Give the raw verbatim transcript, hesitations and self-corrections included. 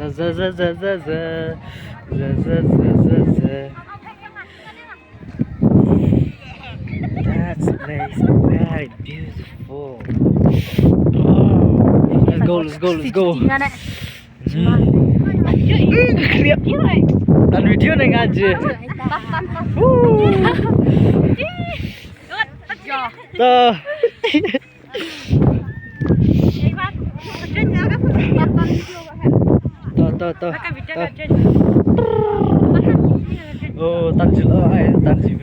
Za, za, za, za, za. Za, za, za, za, za. That's place very beautiful. Oh, let's go, let's go, let's go. Hmm. Tan video na nga je. Woo. To. To, to, to. To. Oh, tan jil, oh, ai, tan jil.